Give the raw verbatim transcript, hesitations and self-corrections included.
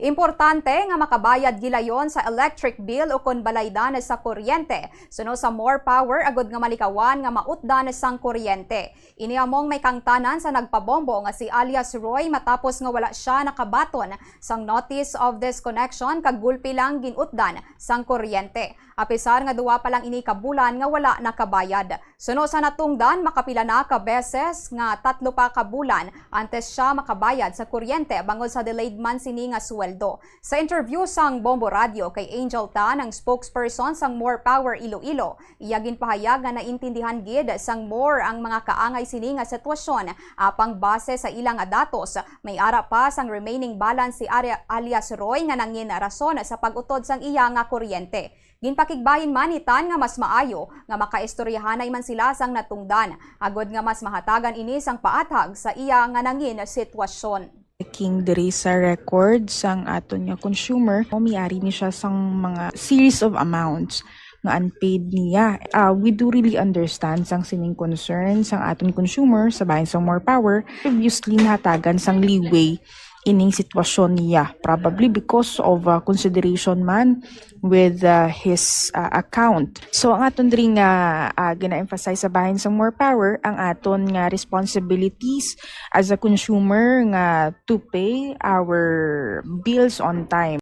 Importante nga makabayad gilayon sa electric bill ukon balaydan sa kuryente, suno sa More Power, agud nga malikawan nga mautdan sang kuryente. Ini among may kangtanan sa nagpabombo nga si alias Roy, matapos nga wala sia nakabaton sang notice of disconnection kag gulpi lang gin-utdan sang kuryente. Apisar nga duwa pa lang ini ka bulan nga wala nakabayad. Suno sa natungdan, makapila na ka beses nga tatlo pa ka bulan antes sia makabayad sa kuryente bangod sa delayed man sini nga sweldo. Sa interview sang Bombo Radio kay Angel Tan, ang spokesperson sang More Power Iloilo, iya ginpahayag nga naintindihan gid sang More ang mga kaangay sini nga sitwasyon, apang base sa ila nga datos, may ara pa sang remaining balance si Ari-, alias Roy nga nangin rason sa pag-utod sang iya nga kuryente. Ginpakigbahin man ni Tan nga mas maayo nga makaistoryahanay man sila sang natungdan, agud nga mas mahatagan ini sang paathag sa iya nga nangin sitwasyon. Checking diri sa record sang aton nga consumer, miari ni siya sang mga series of amounts nga unpaid niya. Ah, we do really understand sang sining concern sang aton consumer sa bahin sang More Power. Previously, nahatagan sang leeway ining sitwasyon niya, probably because of, ah, consideration man with, ah, his, ah, account. So, ang aton diri nga, ah, gina-emphasize sa bahin sang More Power, ang aton nga responsibilities as a consumer nga to pay our bills on time.